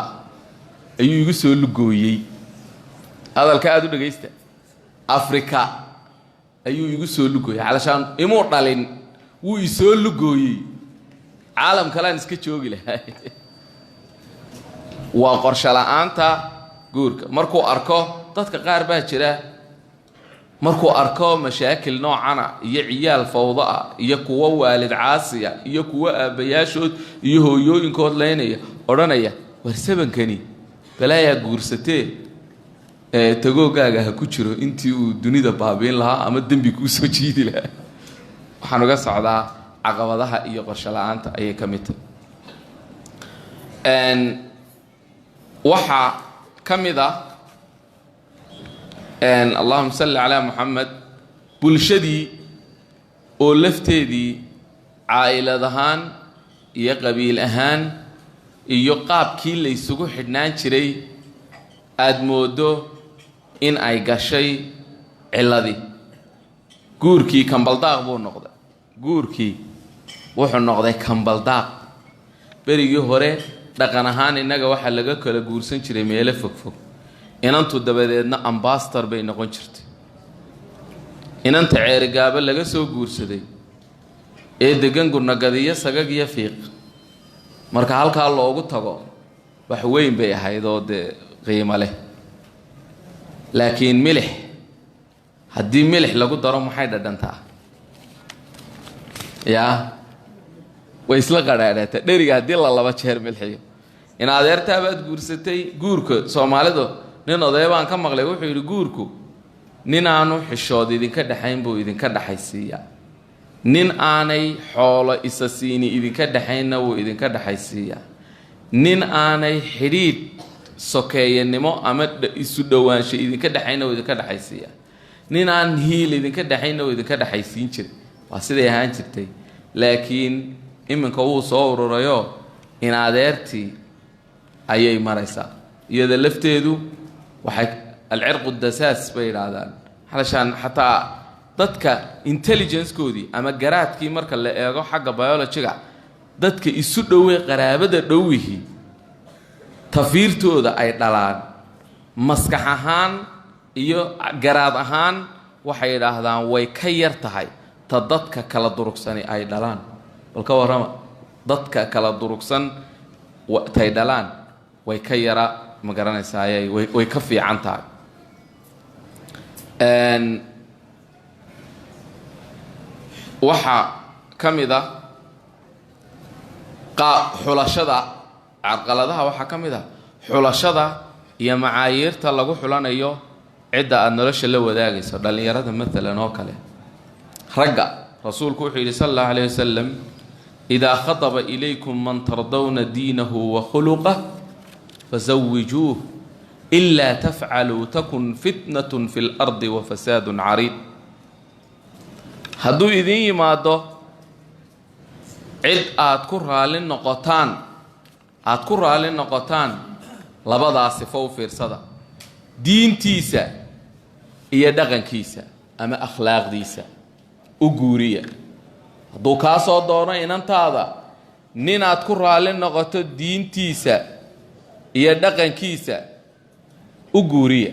B: ayuu igu soo lugooyey." Hadalka aada u dhegaysta. "Afrika ayuu igu soo lugooyey, calashaan imuu dhalin, wuu isoo lugooyey, caalam kalean iska joogi lahaa." Waa qorshe la-aanta guurka. Markuu arko, dadka qaar baa jira, markuu arko mashaakil noocana iyo ciyaal fawdo ah iyo kuwo waalid caasiya iyo kuwo aabbayaashood iyo hooyooyinkood leynaya, odhanaya: "War, sabankani balaayaa guursatee, ee tagoogaaga ha ku jiro intii uu dunida baabiin lahaa ama dembi kuu soo jiidi lahaa." Waxaan uga socdaa caqabadaha iyo qorshe la-aanta ayay ka mid tahay. Waxaa ka mid ah, allahuma salli calaa Muxamed, bulshadii oo lafteedii caa'ilad ahaan iyo qabiil ahaan iyo qaabkii laysugu xidhnaan jiray aada mooddo in ay gashay cilladii. Guurkii kambaldaaq buu noqday. Guurkii wuxuu noqday kambaldaaq. Berigii hore dhaqan ahaan innaga waxaa laga kala guursan jiray meelo fogfog. Inantu dabadeedna ambassador bay noqon jirtay. Inanta Ceerigaabo laga soo guursaday ee degan Gurnagadiyo Sagag iyo Fiiq, marka halkaa loogu tago, wax weyn bay ahayd oo dee qiimo leh. Laakiin milix haddii milix lagu daro, maxay dhadhantaa? Yaa, way isla qadhaadhaataa. Dheriga haddii la laba jeer milxiyo. In adeertaa baad guursatay. Guurka Soomaalidu, nin odaya baan ka maqlay, wuxuu yidhi: "Guurku ninaanu xishood idinka dhexayn buu idinka dhexaysiiyaa." Nin aanay xoolo isa siini idinka dhexaynna wuu idinka dhexaysiiyaa. Nin aanay xidhiidh sokeeyanimo ama isu dhowaansho idinka dhexaynna wuu idinka dhexaysiiyaa. Nin aan hiil idinka dhexaynna wuu idinka dhexaysiin jiray. Waa siday ahaan jirtay, laakiin iminka wuu soo ururayoo in adeertii ayay maraysaa. Iyada lafteedu waxay alcirqu dasaas bay yidhaahdaan, xalashaan xataa dadka intelligencekoodii ama garaadkii marka la eego xagga biologyga, dadka isu dhowey qaraabada dhowihii tafiirtooda ay dhalaan maskax ahaan iyo garaad ahaan waxay yidhaahdaan way ka yar tahay ta dadka kala durugsani ay dhalaan. Bal ka warrama, dadka kala durugsan tay dhalaan way ka yara, ma garanaysaaye, way ka fiican tahay. Waxaa ka mid ah xulashada carqaladaha, waxaa ka mid ah xulashada iyo macaayiirta lagu xulanayo cidda aada nolosha la wadaagayso. Dhallinyarada maalan oo kale, ragga, rasuulku wuxuu yidhi sala allahu alayh wasalam: idaa khadaba ilaykum man tardawna diinahu wa khuluqah fasawijuuh, ilaa tafcaluu takun fitnatun fi lardi wa fasaadun cariid. Hadduu idiin yimaado cid aad ku raalli noqotaan, aada ku raalli noqotaan, labadaa sifo u fiirsada: diintiisa iyo dhaqankiisa ama akhlaaqdiisa, u guuriya. Hadduu kaa soo doono inantaada nin aad ku raalli noqoto diintiisa iyo dhaqankiisa, u guuriya.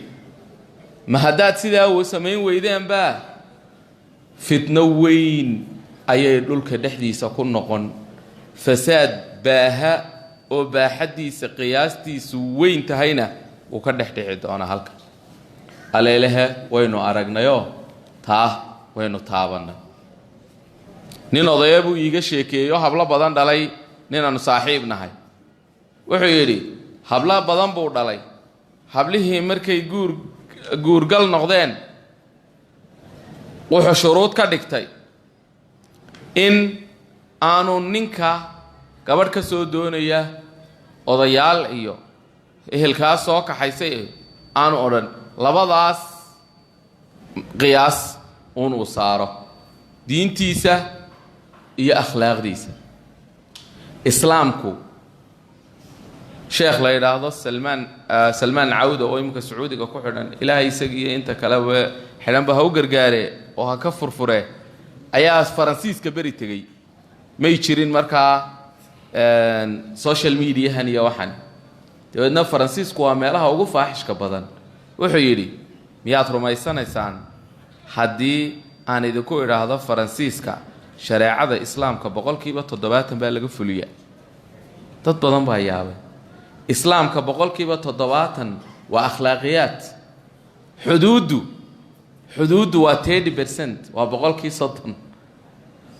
B: Ma haddaad sidaa samayn weydeenbaa, fitno weyn ayay dhulka dhexdiisa ku noqon, fasaad baaha oo baaxaddiisa qiyaastiisu weyn tahayna wuu ka dhex dhici doonaa halka. Aleelehe waynu aragnayoo taa waynu taabannay. Nin odaya buu iiga sheekeeyo hablo badan dhalay, ninaanu saaxiib nahay. Wuxuu yidhi hablo badan buu dhalay, hablihii markay guurgal noqdeen wuxuu shuruud ka dhigtay in aanu ninka gabadh ka soo doonaya odayaal iyo ehelkaas soo kaxaysay aanu odhan, labadaas qiyaas uunuu saaro: diintiisa iyo akhlaaqdiisa. Islaamku, sheekh la yidhaahdo Salmaan Cawda oo iminka Sacuudiga ku xidhan, Ilaahay isagiiyo inta kaleba xidhanba ha u gargaare oo ha ka furfure, ayaa Faransiiska beri tegey. May jirin markaa social mediahan iyo waxan. Dabeedna Faransiisku waa meelaha ugu faaxishka badan. Wuxuu yidhi: miyaad rumaysanaysaan haddii aan idinku idhaahdo Faransiiska shareecada Islaamka 70% baa laga fuliya? Dad badan baa yaabay. Islaamka 70% waa akhlaaqiyaad, xuduuddu waa 30%, waa 30%.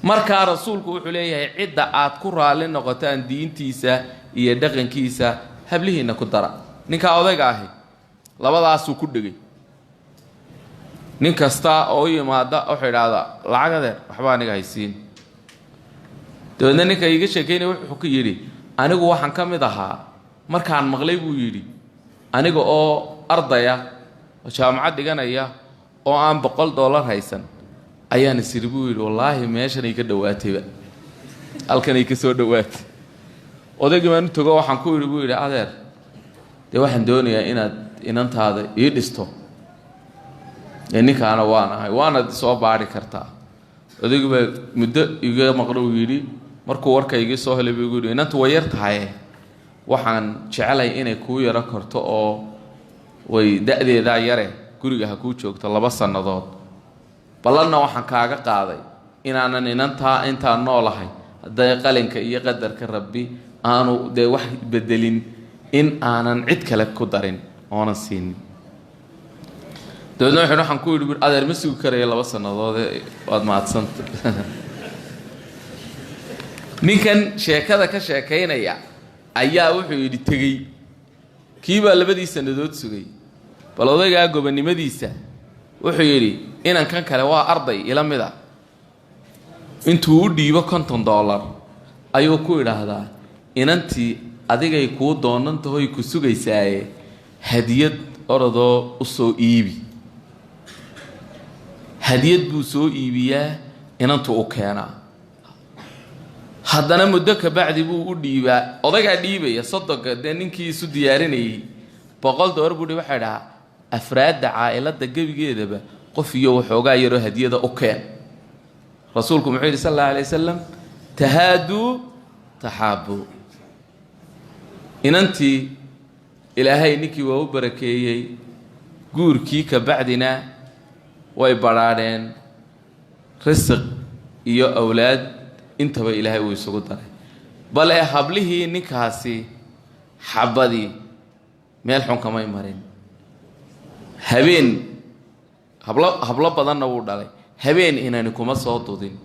B: Markaa rasuulku wuxuu leeyahay cidda aad ku raalli noqotaan diintiisa iyo dhaqankiisa hablihiinna ku dara. Ninkaa odayga ahi labadaasuu ku dhegay. Nin kasta oo u yimaada wuxuu idhaahdaa: lacag adeer waxba aniga haysiin. Dabeedna ninka iiga sheekeynaya wuxuu ku yidhi: anigu waxaan ka mid ahaa markaan maqlay, buu yidhi, aniga oo ardaya oo jaamacad dhiganaya oo aan $100 haysan ayaan isiri, buu yidhi, wallaahi meeshanay ka dhowaatayba, halkanay ka soo dhowaatay. Odaygii baan u tago, waxaan ku yidhi, buu yidhi, adeer dee waxaan doonayaa inaad inantaada ii dhisto, ee ninkaana waan ahay, waanaad soo baadhi kartaa. Odaygii baa muddo iga maqlo, uu yidhi. Markuu warka igii soo helay buu igu yidhi: inantu way yar tahaye, waxaan jecelay inay kuu yaro korto oo way da-deedaa yare, guriga ha kuu joogto 2 sannadood. Ballanna waxaan kaaga qaaday inaanan inantaa intaan noolahay, hadday qalinka iyo qadarka Rabbi aanu dee wax bedelin, in aanan cid kale ku darin oonan siinin. Dabeedna wuxu waxaan ku yidhi: adeer, ma sugi karaya 2 sannadoode, waad mahadsanta. Ninkan sheekada ka sheekaynaya ayaa wuxuu yidhi tegey kiibaa labadii sannadood sugay. Bal odaygaa gobonnimadiisa, wuxuu yidhi inankan kale waa arday ila mid a. Intuu u dhiibo $50 ayuu ku idhaahdaa inantii adigay kuu doonantahoy ku sugaysaaye hadiyad orodoo u soo iibi. Hadiyad buu soo iibiyaa, inantu u keenaa. Haddana muddo ka bacdi buu u dhiibaa, odaygaa dhiibaya soddonka, dee ninkii isu diyaarinayay $100 buu dhi. Waxaa idhahaa afraadda caa'iladda gebigeedaba qof iyo waxoogaa yaroo hadiyada u keen. Rasuulku muxuu yidhi sal allahu alay wasalam? Tahaaduu taxaabuu. Inantii ilaahay ninkii waa u barakeeyey, guurkii ka bacdina way badhaadheen, risiq iyo awlaad intaba ilaahay uu isugu daray. Bale hablihii ninkaasi xabadii meel xun kamay marin. Habeen hablo badanna wuu dhalay, habeen inani kuma soo dudin,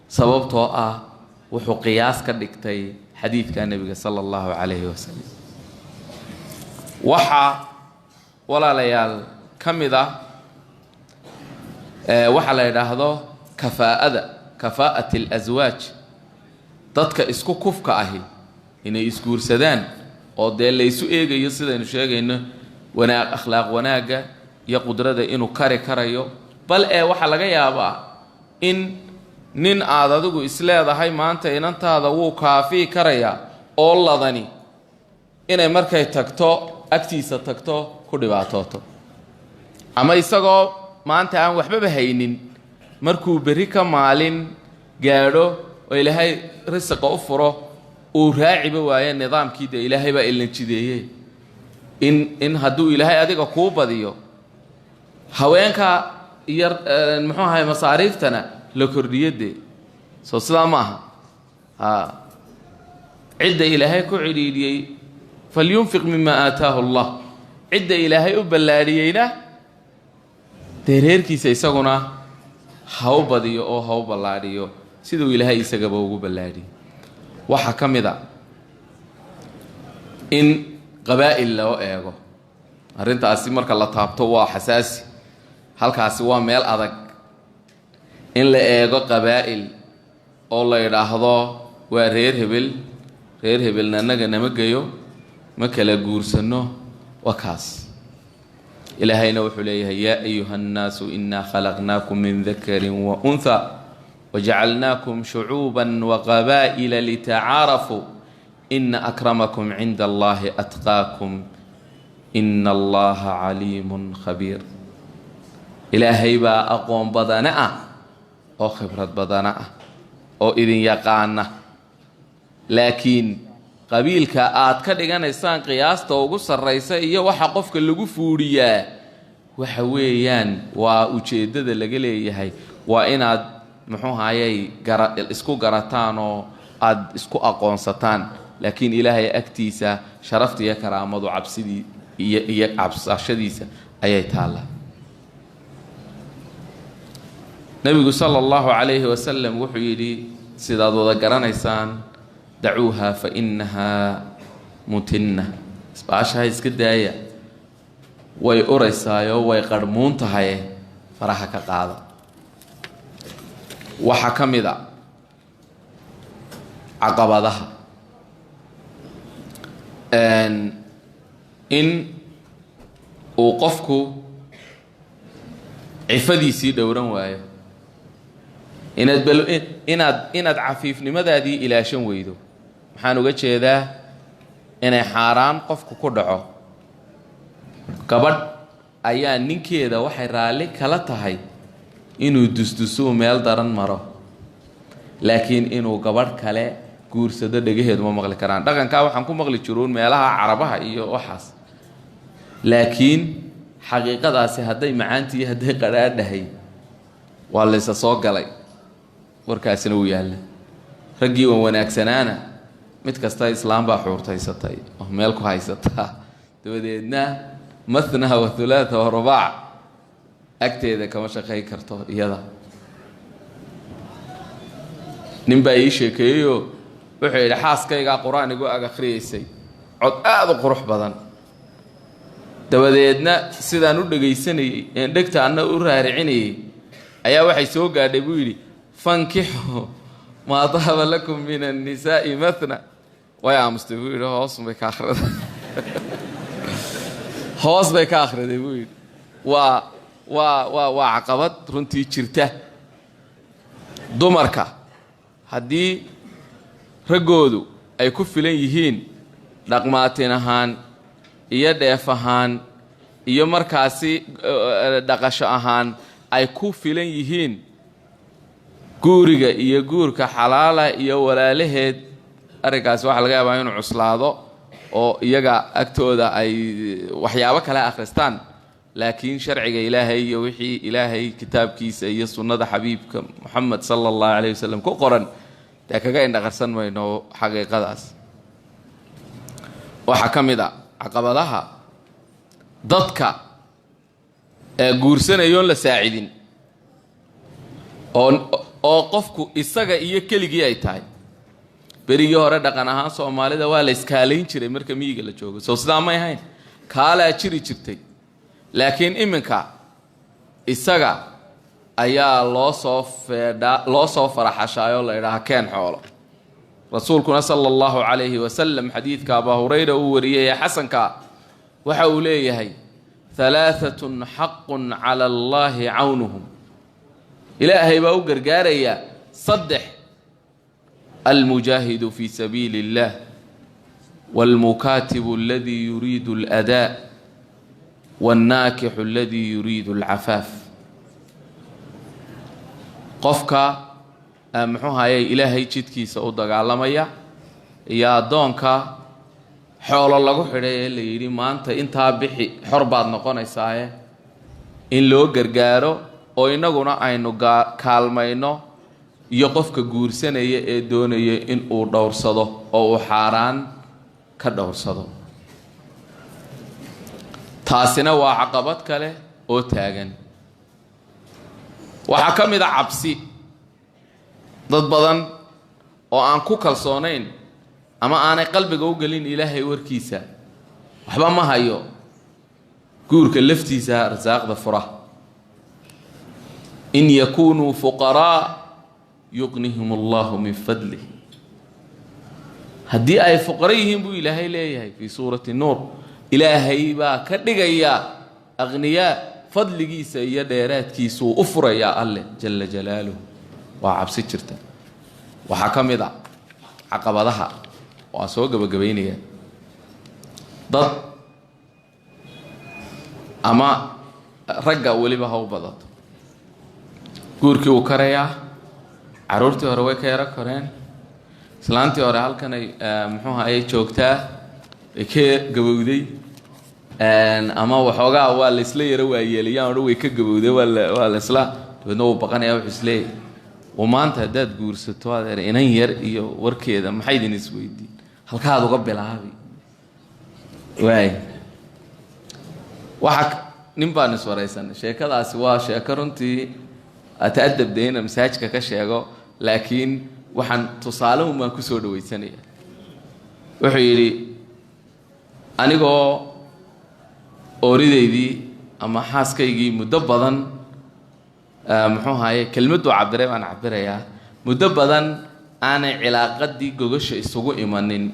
B: sababtoo ah wuxuu qiyaas ka dhigtay xadiidka nebiga sala allahu calayhi wasalam. Waxaa walaalayaal ka mid ah waxaa la yidhaahdo kafaa'ada, kafaa'at alaswaaj, dadka isku kufka ahi inay isguursadaan oo dee laysu eegayo sidaynu sheegayno wanaag, akhlaaq wanaagga iyo qudrada inuu kari karayo. Bal ee waxaa laga yaabaa in nin aad adigu isleedahay maanta inantaada wuu kaafii karayaa oo ladani inay markay tagto agtiisa tagto ku dhibaatooto, ama isagoo maanta aan waxbaba haynin markuu berri ka maalin gaadho oo ilaahay risiqa u furo uu raaciba waaye nidaamkii dee ilaahay baa ilan jideeyey. In hadduu ilaahay adiga kuu badiyo haweenka iyo muxuu ahay masaariiftana la kordhiyo dee, soo sidaa ma aha. A cidda ilaahay ku cidhiidhiyey falyunfiq mima aataahu allah, cidda ilaahay u ballaadhiyeyna dee reerkiisa isaguna ha u badiyo oo ha u ballaadhiyo siduu ilaahay isagaba ugu ballaadhiyey. Waxaa ka mid a in qabaa'il loo eego. Arrintaasi marka la taabto waa xasaasi, halkaasi waa meel adag. In la eego qabaa'il oo la yidhaahdo waa reer hebel, reer hebelna annaga nama geyo, ma kala guursanno, waa kaas. Ilaahayna wuxuu leeyahay yaa ayuha annaasu innaa khalaqnaakum min dakarin wa untha wajacalnaakum shucuuban waqabaa'ila litacaarafuu ina akramakum cinda allahi atqaakum ina allaha caliimun khabiir. Ilaahay baa aqoon badana ah oo khibrad badana ah oo idin yaqaana, laakiin qabiilka aad ka dhiganaysaan qiyaasta ugu sarraysa iyo waxa qofka lagu fuudhiyaa waxa weeyaan waa ujeeddada laga leeyahay waa inaad muxuu hayay isku garataan oo aada isku aqoonsataan, laakiin ilaahay agtiisa sharafta iyo karaamadu cabsidii iyo cabsashadiisa ayay taallaa. Nebigu sala allahu calayhi wasalam wuxuu yidhi sidaad wada garanaysaan, dacuuha fa innahaa mutinna, isbaashaha iska daaya, way uraysaayoo way qarhmuun tahaye, faraha ka qaada. Waxaa ka mid a caqabadaha in uu qofku cifadiisii dhowran waayo, inaad cafiifnimadaadii ilaashan weydo. Maxaan uga jeedaa? Inay xaaraan qofku ku dhaco. Gabadh ayaa ninkeeda waxay raalli kala tahay inuu dusdusuu meel daran maro, laakiin inuu gabadh kale guursado dhegaheedu ma maqli karaan. Dhaqankaa waxaan ku maqli jiruun meelaha carabaha iyo waxaas, laakiin xaqiiqadaasi hadday macaantii iyo hadday qadhaadhahay waa laysa soo galay, warkaasina wuu yaalla. Raggii wan wanaagsanaana mid kasta islaam baa xuurtaysatay oo meel ku haysataa, dabadeedna mathna wa thulaatha wa rubaac agteeda kama shaqayn karto iyada. Nin baa ii sheekeeyeyoo wuxuu yidhi xaaskaygaa qur-aan igu ag akhriyeysay cod aada u qurux badan, dabadeedna sidaan u dhegaysanayey een dhegta anna u raaricinayey ayaa waxay soo gaadhay buu yidhi Fankixuu maa taaba lakum min annisaa'i mathna. Way aamustay, buu yidhi. Hoos bay ka akhriday, hoos bay ka akhriday, buu yidhi. Waa caqabad runtii jirta. Dumarka haddii raggoodu ay ku filan yihiin dhaqmaatin ahaan iyo dheef ahaan iyo markaasi dhaqasho ahaan ay ku filan yihiin, guuriga iyo guurka xalaala iyo walaalaheed arrinkaasi waxaa laga yaabaa inuu cuslaado oo iyaga agtooda ay waxyaabo kale akhristaan. Laakiin sharciga Ilaahay iyo wixii Ilaahay kitaabkiisa iyo sunnada xabiibka Moxamed sala Allahu calayh wasalam ku qoran dee kaga indhaqarsan mayno xaqiiqadaas. Waxaa ka mid a caqabadaha dadka ee guursanayoon la saacidin oo qofku isaga iyo keligii ay tahay. Berigii hore dhaqan ahaan Soomaalida waa la iskaalayn jiray marka miyiga la joogo, soo sidaa may ahayn? Kaalaa jiri jirtay. Laakiin iminka isaga ayaa loo soo feedhaa, loo soo faraxashaayoo la idhaha keen xoolo. Rasuulkuna sala Allahu calayhi wasalam xadiidka Abaa Hurayra uu wariyey ee xasanka waxa uu leeyahay: halaaatun xaqun cala Allaahi cawnuhum. Ilaahay baa u gargaarayaa saddex: almujaahidu fi sabiili اllah, wاlmukaatibu aladii yuriidu اladaa, wاlnaakixu aladii yuriidu alcafaaf. Qofka muxuu hayay Ilaahay jidkiisa u dagaalamaya iyo addoonka xoolo lagu xidhay ee la yidhi maanta intaa bixi xor baad noqonaysaaye, in loo gargaaro oo innaguna aynu kaalmayno, iyo qofka guursanaya ee doonaya in uu dhowrsado oo uu xaaraan ka dhowrsado. Taasina waa caqabad kale oo taagan. Waxaa ka mid a cabsi, dad badan oo aan ku kalsoonayn ama aanay qalbiga u gelin Ilaahay warkiisa. Waxba ma hayo. Guurka laftiisa arsaaqda fura. In yakunuu fuqaraa yuqnihim Allahu min fadlih. Haddii ay fuqaro yihiin, buu Ilaahay leeyahay fii suurati Nuur, Ilaahay baa ka dhigaya akhniyaa, fadligiisa iyo dheeraadkiisuu u furayaa Alleh jala jalaaluhu. Waa cabsi jirta. Waxaa ka mid a caqabadaha, waan soo gebagabaynaya, dad ama ragga weliba ha u badato, guurkii uu karayaa, carruurtii hore way ka yaro koreen, islaantii hore halkan ay muxuuha ayay joogtaa, ay ka gabowday ama waxoogaa waa la isla yaro waayeelayaan odhan way ka gabowday, waa la isla. Dabeedna wuu baqanaya, wuxuu isleeyahay oo maanta haddaad guursato, adeer, inan yar iyo warkeeda maxay idin isweydiin, halkaad uga bilaabi waay. Waxaa nin baan iswaraysanay. Sheekadaasi waa sheeko runtii ata'adab de inaan masaajidka ka sheego, laakiin waxaan tusaalehun baan kusoo dhawaysanaya. Wuxuu yidhi: anigoo oorideydii ama xaaskaygii muddo badan, muxuu ahaye, kelmadduu cabiray baan cabirayaa, muddo badan aanay cilaaqadii gogasha isugu imanin,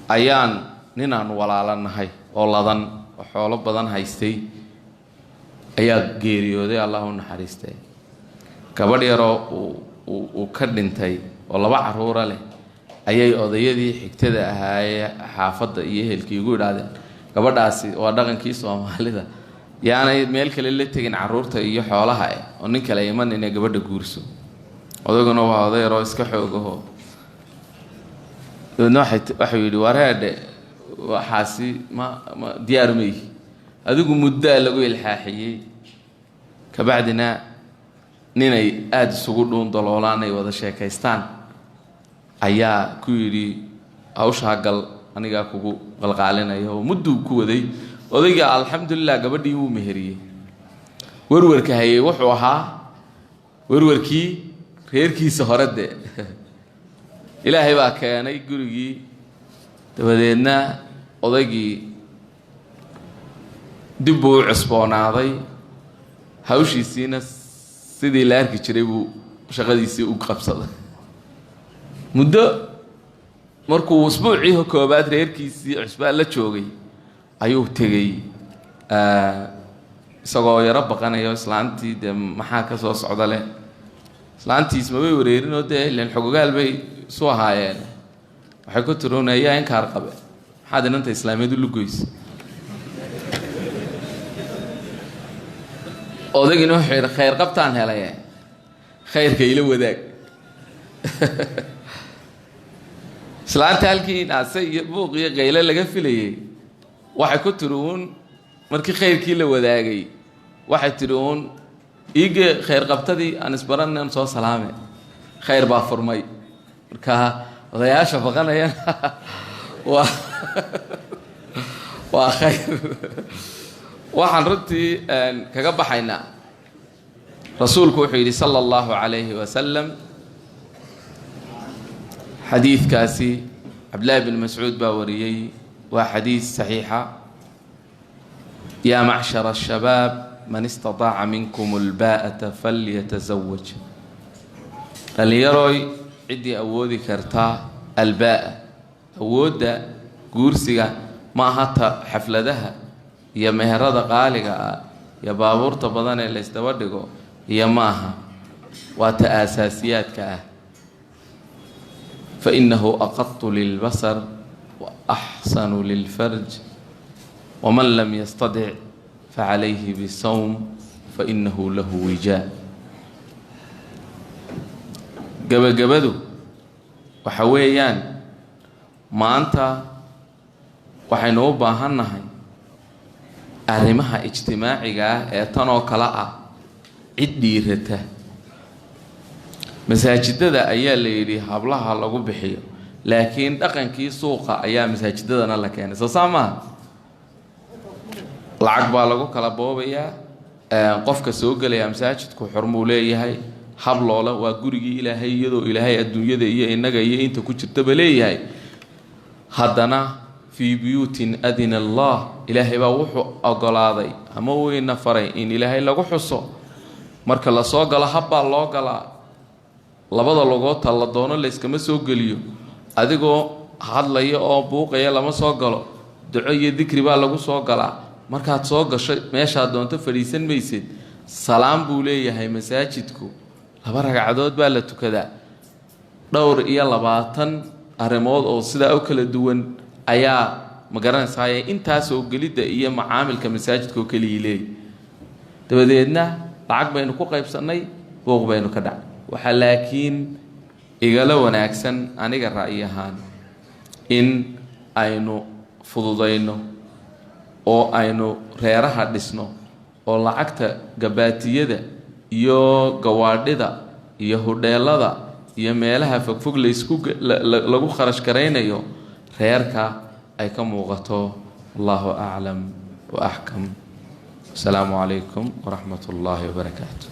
B: ayaan ninaan walaalanahay oo ladan oo xoolo badan haystay ayaa geeriyooday, Allah u naxariistay. Gabadh yaroo uu ka dhintay oo laba carruura leh ayay odayadii xigtada ahaayee xaafadda iyo ehelkii igu idhaahdeen: gabadhaasi waa dhaqankii Soomaalida, yaanay meel kale la tegin carruurta iyo xoolaha eh oo nin kale imanine gabadha guurso. Odayguna waa oday yaroo iska xoogaho. Dabeedna waxuu yidhi: wareedhe, waxaasi ma diyaar ma ihi. Adigu muddaa lagu ilxaaxiyey, kabacdina ninay aada isugu dhuun daloolaan ay wada sheekaystaan ayaa ku yidhi: hawshaa gal, anigaa kugu qalqaalinaya. Oo mudduu ku waday odayga, alxamdulilah, gabadhii wuu meheriyey. Werwarka hayey wuxuu ahaa werwarkii reerkiisa hore. Dee Ilaahay baa keenay gurigii. Dabadeedna odaygii dib buu u cusboonaaday hawshiisiina. Sidii la arki jiray buu shaqadiisii u qabsaday. Muddo markuu usbuucii koobaad reerkiisii cusbaa la joogay ayuu tegey isagoo yaro baqanayo islaantii, dee maxaa ka soo socda leh. Islaantiis mabay wareerinoo dee ilan xogogaal bay isu ahaayeen. Waxay ku tiri un, ayaa inkaar qabe, maxaad inanta islaameed u lugoysa? Odagina wuxuu yidhi, khayr qabtaan helaye, khayrka ila wadaag. Islaanta halkii naase iyo buuq iyo qayle laga filayey, waxay ku tiri uun markii khayrkii la wadaagay, waxay tidhi uun, iige khayr qabtadii aan isbarannan soo salaame. Khayr baa furmay. Marka odayaasha baqanayana waa khayr. Waxaan runtii kaga baxaynaa, rasuulku wuxuu yidhi sala allahu calayhi wasalam, xadiidkaasi Cabdillaahi bin Mascuud baa wariyey, waa xadiis saxiixa: yaa macshara ashabaab, man istataaca minkum albaa'ata falyatazawaj. Dhallinyarooy, ciddii awoodi kartaa albaa'a, awoodda guursiga, ma aha ta xafladaha iyo meherada qaaliga ah iyo baabuurta badan ee laysdaba dhigo iyo ma aha, waa ta aasaasiyaadka ah. Fainahu aqatu lilbasar wa axsanu lilfarj, waman lam yastadic facalayhi bisawm fainahu lahu wijaa. Gebagabadu waxa weeyaan, maanta waxaynu u baahannahay arrimaha ijtimaaciga ah ee tan oo kale ah cid dhiirata. Masaajidada ayaa la yidhi hablaha lagu bixiyo, laakiin dhaqankii suuqa ayaa masaajidadana la keenay. Soo saa maaha? Lacag baa lagu kala boobayaa. Qofka soo gelaya masaajidku xurmuu leeyahay, hab loola waa gurigii Ilaahay, iyadoo Ilaahay adduunyada iyo innaga iyo inta ku jirtaba leeyahay. Haddana fii buyuutin adina Allah, Ilaahay baa wuxuu ogolaaday ama uu ina faray in Ilaahay lagu xuso. Marka lasoo galo habbaa loo galaa, labada lugoodta la doono layskama soo geliyo, adigoo hadlaya oo buuqaya lama soo galo, duco iyo dikri baa lagu soo galaa. Markaad soo gasho meeshaad doonto fadhiisan maysid, salaam buu leeyahay masaajidku, 2 ragcadood baa la tukadaa. Dhowr iyo 20 arrimood oo sidaa u kala duwan ayaa ma garanaysaay intaasoo gelidda iyo macaamilka masaajidka oo keligii leeyahy. Dabadeedna lacag baynu ku qaybsannay, buuq baynu ka dhacay. Waxaa laakiin igala wanaagsan aniga ra'yi ahaan in aynu fududayno oo aynu reeraha dhisno, oo lacagta gabaatiyada iyo gawaadhida iyo hudheelada iyo meelaha fogfog laysku lagu kharash garaynayo reerka ay ka muuqato. Allahu aclam wa axkam. Asalaamu calaykum waraxmat ullaahi wabarakaatu.